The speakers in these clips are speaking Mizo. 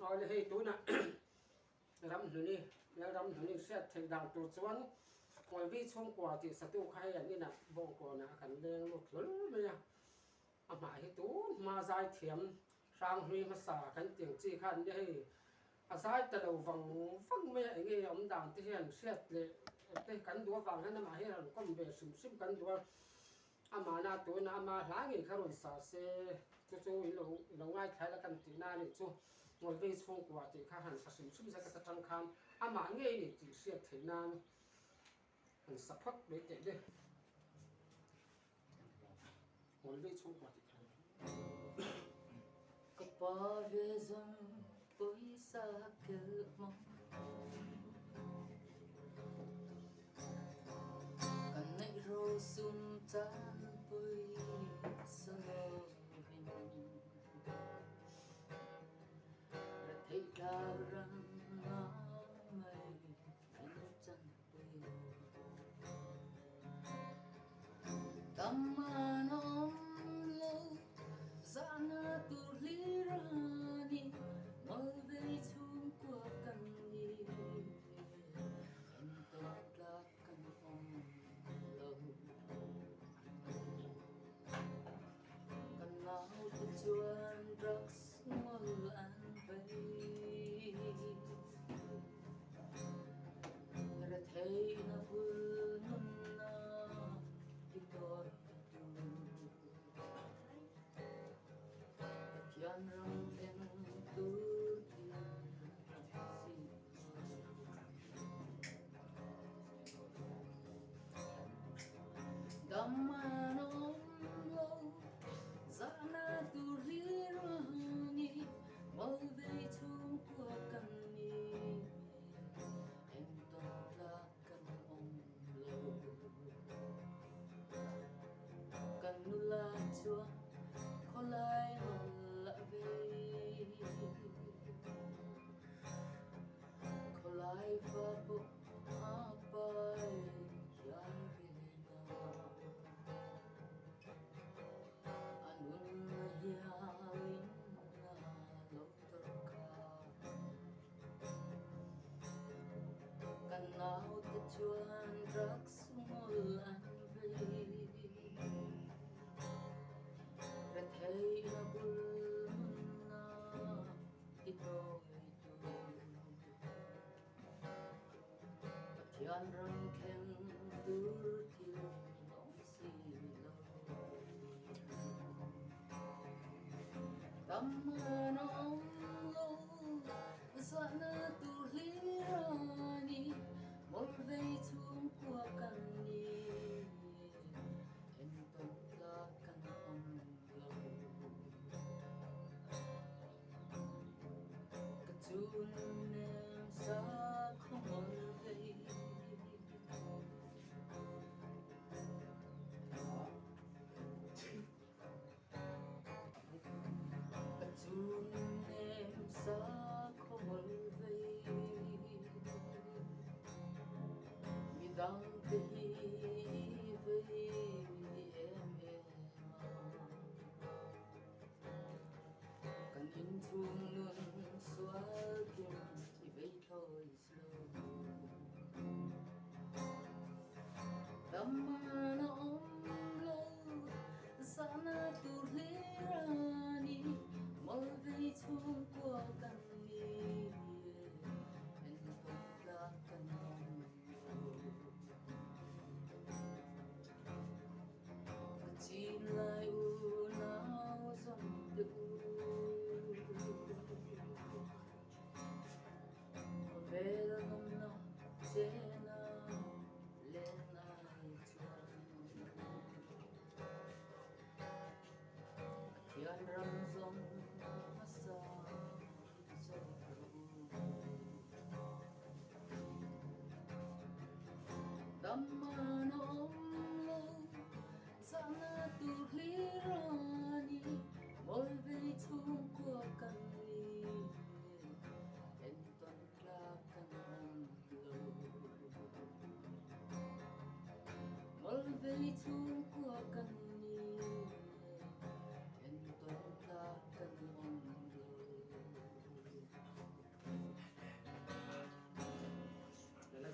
Awle hei tunah Ramhluni, Lalramhluni hriat theih dan tur chuan Kawlvi chhungkua tih satu kha hei an inah bawngkawnah kan leng lut hlawl mai a. Amah hi tun hma zaithiam Hranghlui hmasa kan tih ang chi kha an nia hei a zai ta lo vang vang mai a enge awm dan te hian hriat leh te kan duh avang hian amah hi rawn kawm ve hrim hrim kan duh a amahna tuna ama hla ngei kha rawn sa se chu chu in lo lo ngaithla ila kan tih na anih chu Ngawlvei chhungkua tih kha han sa hrim hrim zet atang khan amah ngei ni tih hriat theih nan han sa phawt mai teh le. Ka pa ve zawng pawisa kelh hmang Kan neih rosum caan pawisa lovin Retheih tlak ram ngai mai min chan Tam an awm lo, zahna tur hlir a ni, Malvei chhungkua kan ni, entawn tlak kan awm lo. Kan naute chuan drugs ngawl an vei. Retheihna bul nunna i tawi tu. Pathian ram eng tur thil si Dam an awm lo, zahna tur hlir a ni, Malvei chhungkua kan ni. Engtawn tlak kan awm lo. Kan nula chuan khawlai rawn la vei. Khawlai fa pawh a pai hian ve na. A nun hialin a lo tar kha. Kan naute chuan drugs ngawl an vei. Retheihna bul nunna ti tawi tu. Pathian ram thleng tur thil awm si lo. Tam an awm lo, zahna tur hlir a ni, Mawlvei chhungkua kan ni, entawn tlak kan awm lo. Ka chun nem sa khaw Mawlvei. Ka chun nem sa khaw Mawlvei. Midang te hi vei em em a. Kan inchhung nun sual kim i vei thlawi lo.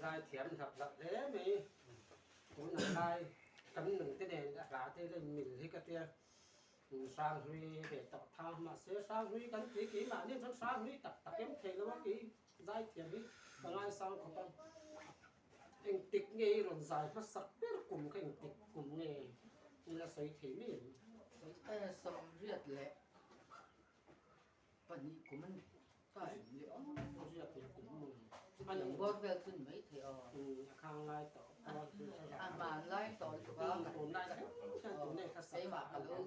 Zaithiam hlap hlap hle mai. Tunah lai kan nungte nen a hla te la inmil hi ka tia. Hranghlui ve tawh tha mahse Hranghlui kan ti keimahni chuan Hranghlui tak tak em thei lo a kei zaithiam hi ka ngaisang khawp a. Engtik nge i rawn zai hmasak ber kum kha engtik kum nge i la sawi thei mai em? Sawmriat leh pahnih kum a ni ta em le aw. Riat leh kum maw? Chutiang bawr vel chu ni mai thei aw. A khang lai tawh A hman lai tawh lutuk a. Tun lai thleng hian tun nei kha Keimah ka lo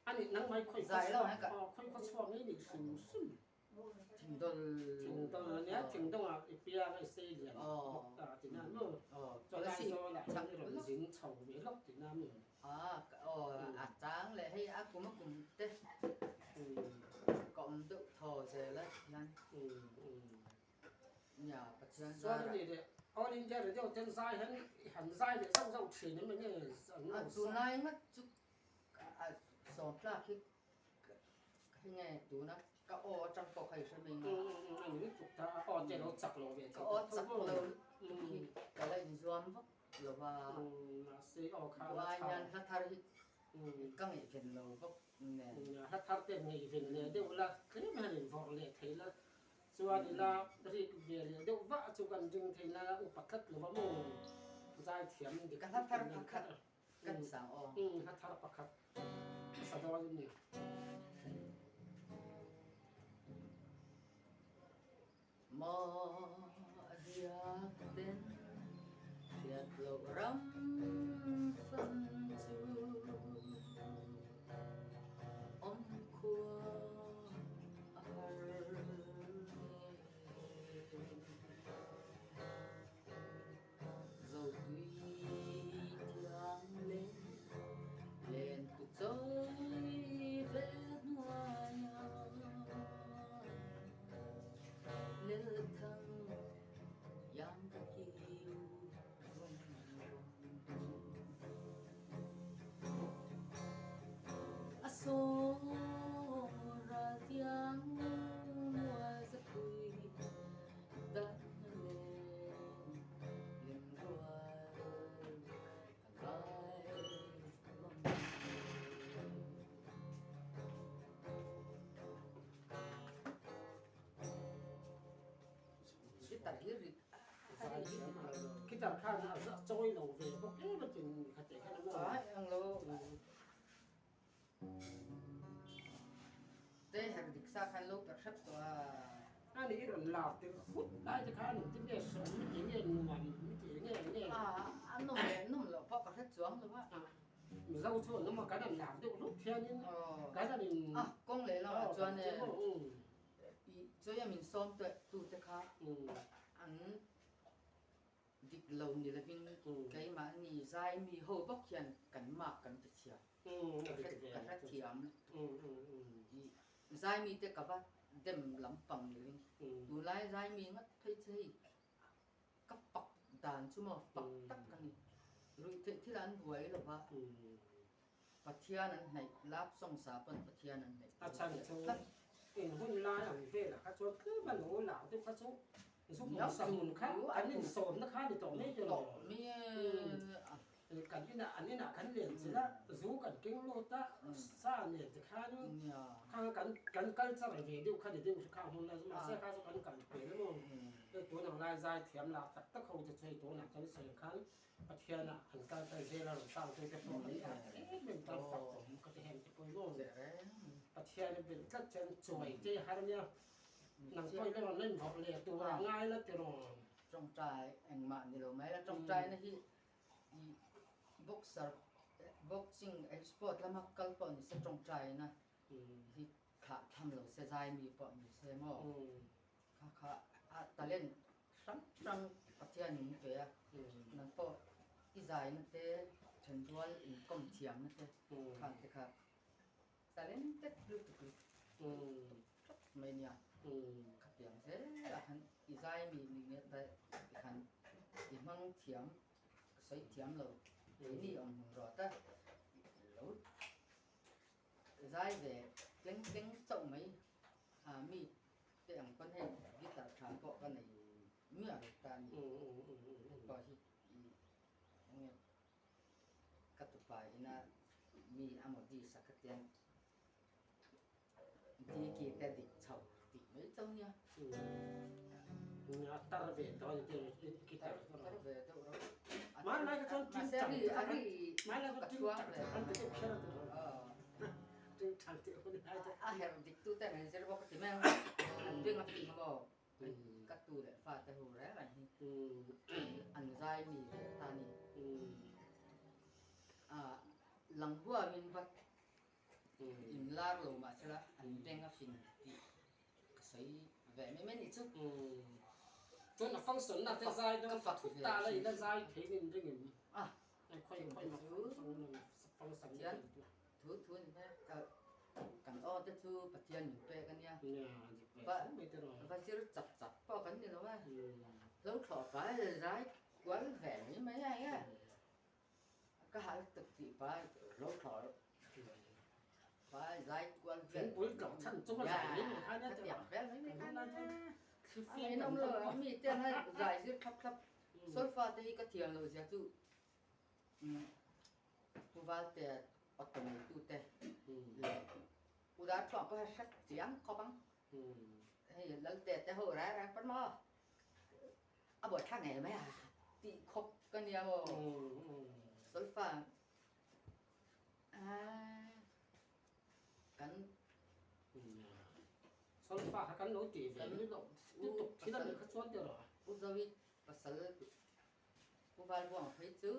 A nih nang mai khawi Zai lo heng ka khawi khaw chhuak ngei nih hrim hrim. Thingdawl Thingdawl a nia thingdawngah i piang a i sei lian bawk ta tihna maw? Chuan Aizawlah hian i rawn zin chho ve lawk tihna mi? Aw a chang leh hei a kum a kum te ka awm deuh thaw zel a hian nia Pathian zara. Chuan a ni leh All India Radio ten zai hian i han zai leh zauh zauh thin em enge an lo sa? Tunlai ngat chu a sawm tlak hi Hei nge tuna ka aw atang pawh kha i hre mai nga. A ni lutuk ta, a aw te lo chak lo ve Ka aw chak lo lutuk hi ka la inzuam vak lo va. Mahse aw kha a la tha. Tunah hian hla thar hi ka ngaihven lo bawk nen. Hla thar te ngaihven leh deuh la, tlem hian invawrh leh thei la. Chuan ila rik ve leh deuh vah chu kan ring thei la, upa tlat lo va maw zaithiam dik Ka hla thar pakhat Kan sang aw. Hla thar pakhat sa dawn a ni. Maw a riak ten hriat loh ram fan chu awm khua a har ngei. Zotui thiang leh len tu chawi ve hnuaia Lelthang iang ka kiu vawng vawng. A sawra tiang mual zapui Dahna len lem rual ka ngai mang e. Guitar hi rit Guitar khan a chawi lo ve bawk em a tin kha teh khan a maw. Ai ang lo. Te her dik sa khan lo per hrep tawh a. A nih i rawn lar tirh hut lai te kha a nih tinge sawm mi ti nge nuam mi ti nge nge. A a nawm leh nawm loh pawh ka hre chuang lo a. Mizo chu an awm a kan han lar deuh hlut hianin kan han in. A kawng leh lamah chuan e i chawi a min sawm tu te kha an Dik lo ni lovin keimahni zai mi ho bawk hian kan mark kan ti thiam. Ka hre thiam lutuk. I zai mite ka va dem lampang ni lovin tunlai zai mi ngat phei che hei ka fak dan chu maw fak tak a ni. Ruihtheih thil an buai lo va, Pathian an hnaih lap sawng sa pawn Pathian an hnaih A chhan chu in hun lai ang velah kha chuan tlem a lo lar deuh kha chu zu hmun sa hmun kha kan insawmna kha ni tawh mai tiraw kan inah an inah kan len chilh a zu kan keng lut a sa nen ti khan khang kan kan culture ve deuh kha ni deuh kha hun a mahse kha chu kan kal pel emaw hei tun ang lai zai thiam lah tak tak ho te chu hei tunah kan sawi khan Pathianah an kal kal zel a rawn sang tute pawh an ta em em tan fak awm ka ti hem te pawimawh Pathian a belh tlat chuan chuai te har nia nang pawh i la rawn en vawrh leh tur a ngai la tiraw. Tawngtai engmah ni lo mai la tawngtai na hi i boxer boxing sport lama kal pawh ni se tawngtai na hi thlah tham lo se zai mi pawh ni se maw kha kha a talent hrang hrang Pathian in pe a, nang pawh i zaina te, thenrual inkawm thiamna te khan te kha talented lutuk lutuk tlat mai nia. Khatiang zelah khan i zai mi ni nge te khan i hmang thiam, ka sawi thiam lo, keini awm hmun rawh ta lo zai ve tleng tleng chauh mai a mi te ang pawn hei guitar tha pawh ka nei. miah lo ta a ni. Hei pawh hi eng nge ka tupa ina mi a modi sak ka tiang diki te dik chho tih mai chauh nia. A tar ve tawh a ni tih i tar tar ve deuh reuh. Hmanlai kha chuan Mahse a ri a ri hmanlai ka kha chuan chhuang ve. Ting tang tih kher a ti lo. Ting tang tih hun lai te. A herh dik tu ten an zir bawk a ti mai ang. An beng a fing a maw? Ka tu leh fa te hu reng reng hi an zai mi ve ta ni. Lang huamin va In lar lo mah sela an beng a fing tih ka sawi ve mai mai nih chu. Chuan a function na te zai dawn ka thut ta la ila zai thei nin ring em? Ah, khawi khawi ma function Pathian thu thu ni mai a, kan aw te chu Pathian min pek a nia. Va va zir chap chap pawh kan ni lo a, lo thlawh fai zai kual ve mai mai a eng e. Ka hal tuk tih pa lo thlawh pa zai kual vel. Thingpui tlawh chhan chung a zai mai mai kha nia tih vel mai mai kha nia. Thlifim awm lo mi te an zai zir thlap thlap. Solfa te hi ka thiam lo zia chu Pu Valte auto neitu te leh Pu Darthuang pawh hi hret chiang khawp ang. Hei Lalte te ho rai rai pawn maw a buaithlak ngei mai a tih khawp ka nia maw solfa kan solfa kha kan lo tih ve ni lo lutuk thil a nih kha chuan teh rawh u Zovi pasal Pu Valbuang phei chu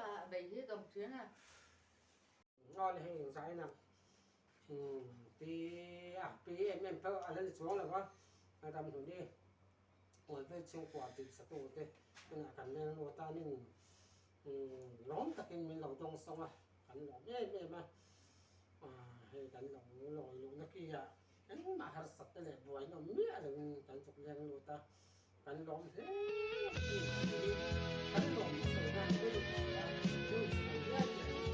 a bei hi dawng ṭhian a. Aw le hei zai na pi a pi em em pawh a la ni chuang lo va a ram hlun hi kawl vel chhungkua tih satu te tunah kan leng lut a nin lawm takin min lo dawng sawng a kan lawm em em a hei kan lo lawi luhna ki ah engmah harsat te leh buaina awm miah loin kan chuk leng lut a. Kan lawm hle a ni. Kan lawm sawi nan deuh a deuh chho hial teh ang.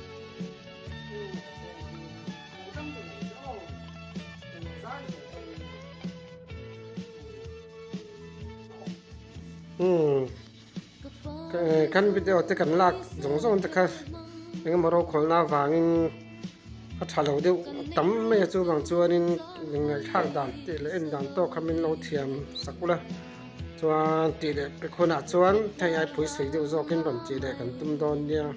U Pathian hi hmuh dam duh nei chu aw. Eng zai ve pawhin Umm kan video te kan lak zawng zawng te kha engemaw rokhawlna avangin a tha lo deuh tam mai a chuvang chuanin ngaihthlak dan tih leh en dan tawk kha min lo thiam sak ula chuan tih leh pek hunah chuan hei ai pui sawi deuh zawkin rawn tih leh kan tum dawn nia.